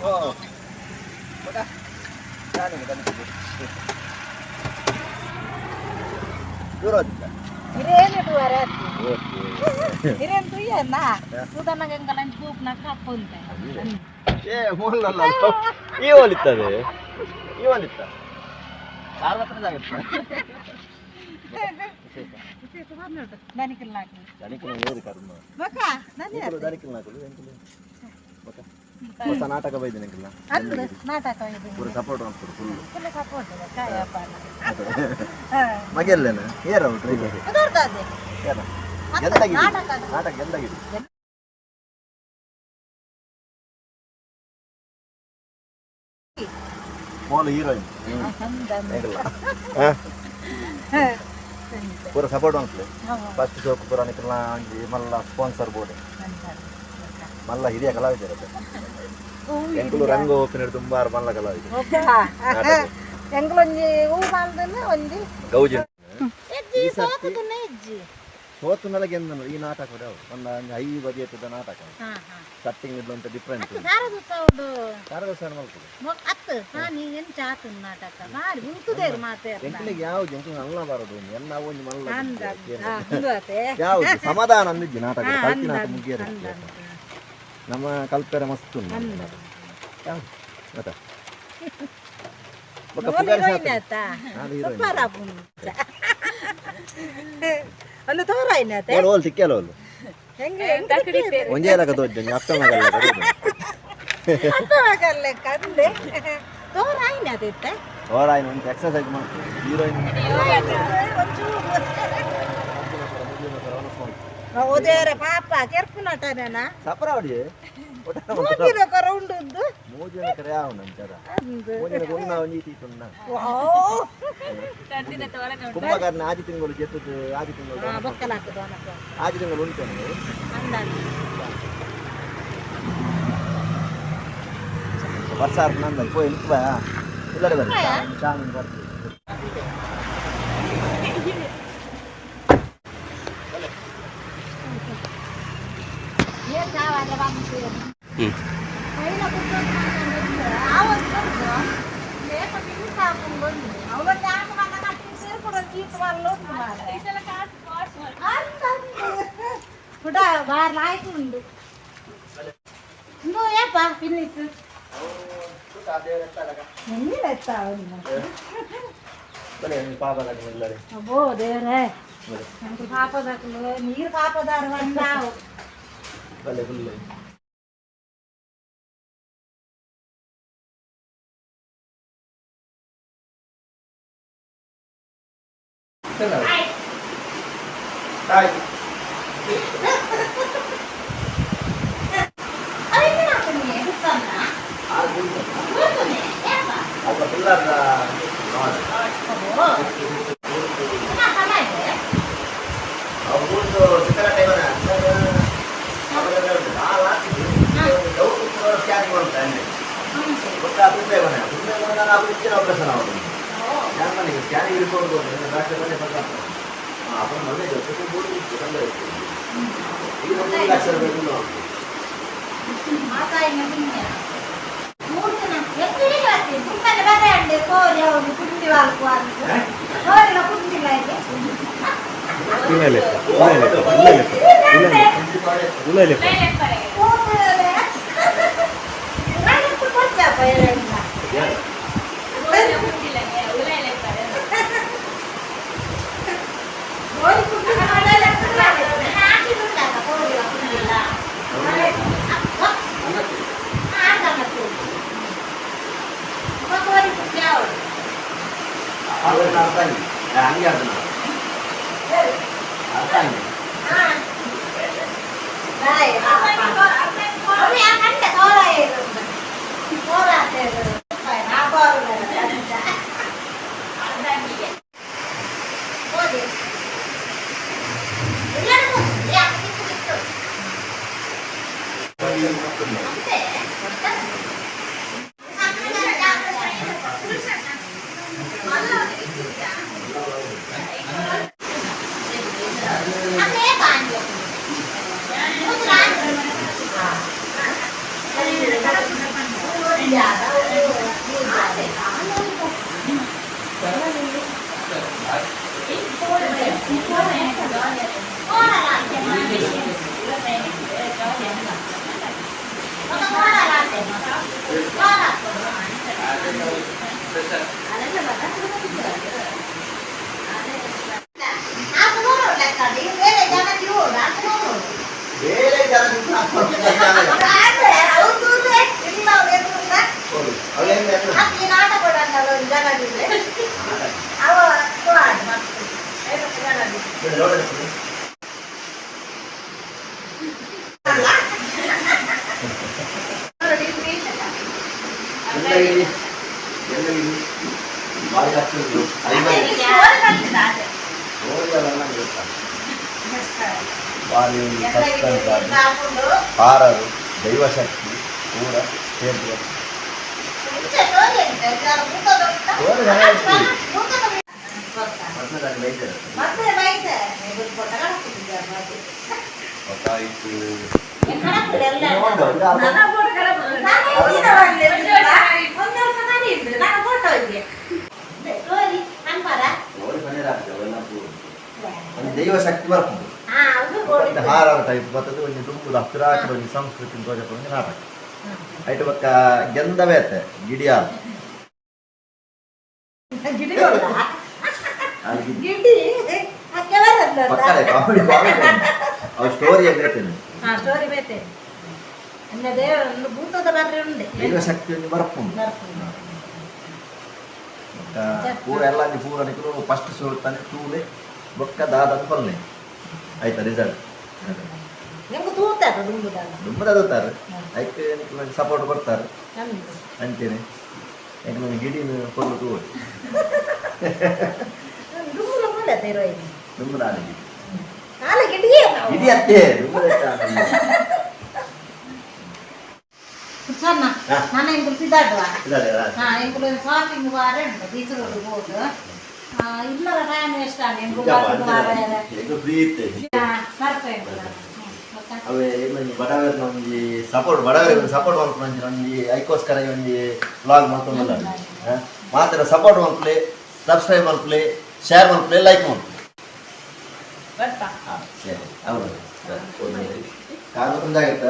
ಓ ಬೊಕ ದಾನೆಗೆ ದನಿಕುಲು ದೂರ ಹೋದಿತ್ತ. ಹಿರೇನು ತೂವರೆ ಅತ್ತಿ. ಓಕೆ. ಹಿರೇನ್ ತುಯ್ಯನ್ನ ತೂದನ್ನಗ ಎಂಕಲ ಅಂಚಿ ಪೋಪುನ ಕಪ್ಪುಂತೆ. ಏ ಮೊಲ್ಲಲ್ಲ, ಈ ಒಲಿತ್ತದೆ, ಈ ಒಲಿತ್ತ ಕಾರ್ ಹತ್ರ ಜಾಗ. ವಿಶೇಷ ಬಂದುಂಟು ದನಿಕಲ್ ನಾಕು. ದನಿಕುಲು ಏರು ಕರ್ಮ. ಬೊಕ ನನ್ನೆ. ಎಂಕುಲು ದನಿಕುಲು ನಾಕುಲು ಎಂಕುಲು ಬೊಕ ಹೊಸ ನಾಟಕ ಬೈದಿನ ಎಂಕಲ್ನ. ಅಂದ್ ನಾಟಕ ಇದು. ಪೂರ ಸಪೋರ್ಟ್ ಮಾಡ್ತಾರೆ ಫುಲ್. ಫುಲ್ ಸಪೋರ್ಟ್ ಕಾಯಪ್ಪ. ಮಗೆಲ್ಲೇನ ಏರ ಡ್ರೈವರ್. ಉದರ್ದಾದೆ. ಏರ ಗೆಲ್ದಾಗಿದೆ. ನಾಟಕ. ನಾಟಕ ಗೆಲ್ದಾಗಿದೆ. ಮೋಲು ಹೀರೋಯಿನ್ ಎಂಕಲ್ಲ ಪೂರ ಸಪೋರ್ಟ್ ಮಾಡ್ತಾರೆ. ಫಸ್ಟ್ ಶೋಕ್ ಪೂರ ನಿಕಲ್ನ ಒಂಜಿ ಮಲ್ಲ ಸ್ಪಾನ್ಸರ್ ಬೋರ್ಡ್, ಮಲ್ಲ ಹಿರಿಯ ಕಲಾವಿದರು. ಎಂಕುಲು ರಂಗ ಓಪಿನ ತುಂಬಾ ಮಲ್ಲ ಕಲಾವಿದರು. ಎಂಕ್ಲೊಂಜಿ ಹೂ ಮಾಲ್ದನ ಒಂಜಿ. ಗೌಜಿ. ಎಜ್ಜಿ. ಈ ಸರ್ತಿ- ಸೋತುನ ಎಜ್ಜಿ. ಸೋತುನಲ ಗೆಂದನು ಈ ನಾಟಕ ಕೂಡ ಒಂದು ಒಂಜಿ 5 ಬದಿಯತ್ತದ ನಾಟಕ. ಹಾ ಹಾ. ಕಟ್ಟಿಂಗ್ ಇಡ್ಲಂತ ಡಿಫ್ರೆಂಟ್. ಅತ್ತು ಸಾರದ ಸೌಡು. ಶಾರದ ಸರ್ ಮಲ್ಪುದು. ಅತ್ತು ಹಾ ನೀ ಎಂಚ ಆತುನ ನಾಟಕ ಬಾರಿ ಉಂತುದೇರು ಮಾತೆ. ಎಂಕ್ಲಿಗೆ ಯಾವ್ದು ಎಂಕ್ಲು ನಲ್ಲ ಬರೋದು ಎಲ್ಲ ಒಂಜಿ ಮಲ್ಲ. ಅಂದ ಅಂದು ಅತೆ. ಯಾವ್ದು ಸಮಾಧಾನ ಅಂದಿದ್ದಿ ನಾಟಕ ಕಲ್ತಿ ನಾಟಕ ಅಂದ ಮುಗಿಯರೆ. ಅಂದ. ನಮ್ಮ ಕಲ್ಪೆರೆ ಮಸ್ತ್ ಉಂಟು ಅಂದ. ಯಾವ್ದು ಗೊತ್ತಾ ಬೊಕ್ಕ ಮೋಲು ಪುಗಾರಿ ಹೀರೋಯಿನ್ ಸಾತು. ಆತಾ? ನಾನು ಹೀರೋಯಿನ್. ಸೂಪರ್ ಆಪುಂಡು. ಒಂದು ತೋರಾಯಿನ ಅತೆ. ಓಲ್ ಓಲ್ ತಿಕ್ಕೇಲ ಓಲ್. ಹೆಂಗೆ ಹೆಂಗೆ? ಒಂಜೇ ಲೆಕ್ಕ ತೋಜ್ ಅಪ್ಪ ಮಗಲ್ಲ. ಅರ್ಥವಾಗಲ್ಲ ಕಂದೆ ತೋರಾಯಿನ ಅದಿತ್ತೆ. ಓರಾಯ್ನ ಒಂದು ಎಕ್ಸರ್ಸೈಸ್ ಮಾಡ್ತೀವಿ ಹೀರೋಯಿನ್. ಒಂಚೂರು ಓದೇರ ಪಾಪ ಕೆರ್ಪು ನಟನೇನ. ಸಪರ ಅವಡಿ. ಮೂಜಿನ ಕೊರ ಉಂಡು. ಮೂಜಿನ ಕರೆ ಯಾವನ ಅಂಚಾರ. ಅಂದು. ಮೂಜಿನ ಗುಣ್ಣ ಒಂಜಿ ತೀತುಣ್ಣ. ವಾವ್. ಕುಂಭಕರ್ಣ ಆಜಿ ತಿಂಗಳು ಜೆತ್ತದು ಆಜಿ ತಿಂಗಳು. ಆ, ಬೊಕ್ಕಲಾಕುದು ಅನಕ. ಆಜಿ ತಿಂಗಳು ಉಂಟು. ಅಂದಾನ. ವರ್ಷ ನಂದ ಪೋಯಿ ನಿಕ್ಕು ಬಾ ಇಲ್ಲಡೆ ಬನ್ನಿ ಚಾಮಿನ್ ಬರ್ತೀವಿ. ಏನ್ ಚಾವಾದ್ರೆ ಬಂತು. ಕೈಲ ಕುತ್ಕೊಂಡು ಮಾತಾಡೋದು. ಆವತ್ತು ಬಂದು, ಲೇಪ ತಿಂಡಿ ಸಾಕೊಂಡು ಬಂದು. ಅವಳೊಂದು ಆಟ ಮಾಡ ಕಟ್ಟಿ ಸೇರ್ಕೊಂಡು ಚೀಟ್ ಮಾಡಲು ಉಂಟು ಮಾರ್ರೆ. ಅಂದ ಅಂದು. ಪುಡ ಬಾರ್ ಲಾಯ್ಕ್ ಉಂಡು. ಇಂದು ಏಪ ಫಿನಿಶ್. ಎಣ್ಣಿನ ಎತ್ತ ಅವನು. ಬಲೆ ಪಾಪ ಇಲ್ಲಡೆ. ಅಬ್ಬೋ ದೇವ್ರೇ. ಬಲೆ. ನಮ್ಗೆ ಪಾಪದಾಕಲು ನೀರು ಪಾಪದಾರ ಬಂದಾವು. ಬಲೆ ಫುಲ್. ಆಯ್ತು. ಅವೇನು ಹಾಕುನಿ ಗೊತ್ತಲ್ಲ? ಗೊತ್ತುನೆ ಏಪ? ಅಲ್ಪ ಪಿಲ್ಲರ್ದ ನೋಡಿ. ಅಬ್ಬೋ. ನಾ ಸಮಯ ಇದೆ. ಅವ್ರು ಸಿಕ್ಕರ ಟೈಮನ ಡೌಟ್ ಸ್ಕ್ಯಾನಿಂಗ್ ಮಾಡ್ತಾನೆ ಗೊತ್ತಾ? ತುಂಬೆ ಮನೆ ತುಂಬೆ ಮನೆ ನಾನು ಅವ್ರು ಇಚ್ಚಿನ ಆಪರೇಷನ್ ಅವರು ಯಾರು ಸ್ಕ್ಯಾನಿಂಗ್ ರಿಪೋರ್ಟ್ ಡಾಕ್ಟರ್ ಮನೆ ಪಕ್ಕ ಅಪ್ಪ ಮೊನ್ನೆ ಜೊತೆ ಮೂರು ತೊಂದರೆ ಇತ್ತು. ಈಗ 3 ಲಕ್ಷ ರೂಪಾಯಿ ಬಿಲ್ಲು. ಮಾತಾಯಿನ ಪುಣ್ಯ ಮೂರು ಜನ ಎತ್ತಿಗೆ ಬರ್ತಿ ಪುಟ್ಟನೆ ಬರೆ ಅಂಡೆ ಕೋರಿ ಅವನು ಪುಂಡಿ ವಾಲ್ಕು ಅಂತ ಕೋರಿನ ಪುಂಡಿಲ್ಲ ಇದೆ. ಉಲೈಲೆಪ್ಪ ಉಲೈಲೆಪ್ಪ ಉಲೈಲೆಪ್ಪ ಉಲೈಲೆಪ್ಪ. ಕೋರಿಲೆ ನಾನು ಕೊಚ್ಚಪ್ಪ ಎಲ್ಲ. ಕೋರಿ ಪುಂಡಿ ಮಾಡಲ್ಲ ಹಾಕಿದುಂಟಲ್ಲ ಕೋರಿನ ಪುಂಡಿಲ್ಲ ಕೋರಿ ಪುಂಡಿ ಅವಳು. ಅದನ್ನ ಅರ್ಥ ಆಗಿದೆ ಹಂಗೆ, ಅದನ್ನ ಅರ್ಥ ಆಗಿದೆ. ಅದೇ. ಬೇರೆ ಜನ ನಿಂತು ಹಾಕ್ಕೊಂಡು ಅವೇನು ನೋಡಿ. ಎಲ್ಲ ಇಡಿ, ಎಲ್ಲ ಇಡಿ. ಬಾಯಿ ಹಾಕ್ತಿದ್ರು. ಹೋಗಲ್ಲ ಗೊತ್ತಾ? ಬಾರಿ ಸಸ್ಪೆನ್ಸ್ ಆಗಿ ಹಾರರು ದೈವಶಕ್ತಿ ಪೂರ ಸೇರ್ತಾರೆ. ಮೊದಲನೇದಾಗಿ ವೈದ್ಯರು. ಮತ್ತೆ ವೈದ್ಯ ಮತ್ತೆ ಗೊತ್ತಾಯ್ತು. ನೋಡಿ ಮನೇಲಿ ಹಾಕ್ತೇವೆ ಅವೆಲ್ಲ ಪೂರ. ಒಂದು ದೈವಶಕ್ತಿ ಬರ್ಕೊಂಡು ಮತ್ತೆ ಹಾರಾರ ಟೈಪ್ ಬರ್ತದೆ. ಒಂಜಿ ದುಂಬುದ ಪಿರಾಕದ ಒಂಜಿ ಸಂಸ್ಕೃತಿ ತೋಜಪ್ಪ ಒಂಜಿ ನಾಟಕ. ಐಟ್ ಬೊಕ್ಕ ಗೆಂದವೇ ಅತ್ತೆ ಗಿಡಿಯಾಲ್ ಅಲ್ಲಿ ಪಕ್ಕನೆ ಕಾಮಿಡಿ ಕಾಮಿಡಿ. ಅವ್ರ ಸ್ಟೋರಿ ಹೇಳ್ತೇನೆ. ಸ್ಟೋರಿ ಬೇತೆ ಅನ್ನದೇ ಒಂದು ಭೂತದ ಬರ್ರಿ ಉಂಡೆ. ದೈವಶಕ್ತಿ ಒಂಜಿ ಬರ್ಪುಂಡು. ಬರ್ಪುಂಡು. ಬೊಕ್ಕ ಪೂರ ಎಲ್ಲ ಒಂಜಿ ಪೂರ ನಿಕುಲು ಫಸ್ಟ್ ಸುರುತ್ತಾನೆ ತೂಲೆ ಬೊಕ್ಕ ದಾದ ಪಲ್ಲೆ ಆಯ್ತಾ ರಿಸಲ್ಟ್. ನಿಮ್ಗೆ ತೂತಾರ ದುಂಬುದಾಗ. ದುಂಬುದ ತೂತಾರೆ. ಐಕ್ ನಿಕುಲು ಸಪೋರ್ಟ್ ಕೊಡ್ತಾರೆ. ನಮ್ದು. ಅಂಚೆನೆ ಎಂಕ್ಲು ಒಂಜಿ ಗಿಡಿನ ಪೊರ್ಲು ತೂವೊಡು. ದುಂಬುದ ಮೂಲೆ ಹೀರೋಯಿನ್. ದುಂಬುದ ಆನೆ ಗಿಡಿ. ನಾಳೆ ಗಿಡಿಯೇ ನಾವು. ಗಿಡಿ ಅತ್ತೆ ದುಂಬುದ. ಸಣ್ಣ. ಹಾ. ನಾನು ಎಂಕುಲು ಸಿದ್ದಾಡುವ. ಇದಾರೆ. ಹಾ, ಎಂಕುಲು ಶಾಪಿಂಗ್ ವಾರ ಉಂಟು, ಬೀಚ್ ರೋಡ್ ಹೋಗು. ಇಲ್ಲರ ಟೈಮ್ ಎಷ್ಟು ಎಂಕುಲು ವಾರ. ಈಗ ಫ್ರೀ ಇತ್ತೆ. ಬರ್ಪೆ ಎಂಕುಲು. ಮತ್ತೆ? ಅವೇ ಒಂಜಿ ಬಡವರ್ನ ಒಂಜಿ ಸಪೋರ್ಟ್, ಬಡವರಿಗೆ ಸಪೋರ್ಟ್ ಮಲ್ಪುನ ಒಂಜಿ ಒಂಜಿ ಐಕೋಸ್ಕರ ಒಂಜಿ ವ್ಲಾಗ್ ಮಲ್ತೊಂದುಲ್ಲ. ಮಾತ್ರ ಸಪೋರ್ಟ್ ಮಲ್ಪಲೆ, ಸಬ್ಸ್ಕ್ರೈಬ್ ಮಲ್ಪಲೆ, ಶೇರ್ ಮಲ್ಪಲೆ, ಲೈಕ್ ಮಲ್ಪಲೆ. ಬರ್ತಾ. ಹಾ, ಸರಿ, ಹೌದು. ಕಾಲು ಒಂದಾಗಿತ್ತ.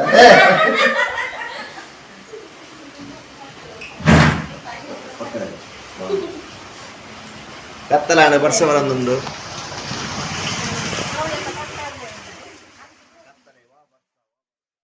ಕತ್ತಲಾಣ ವರ್ಷ ಬರೊಂದುಂಡು.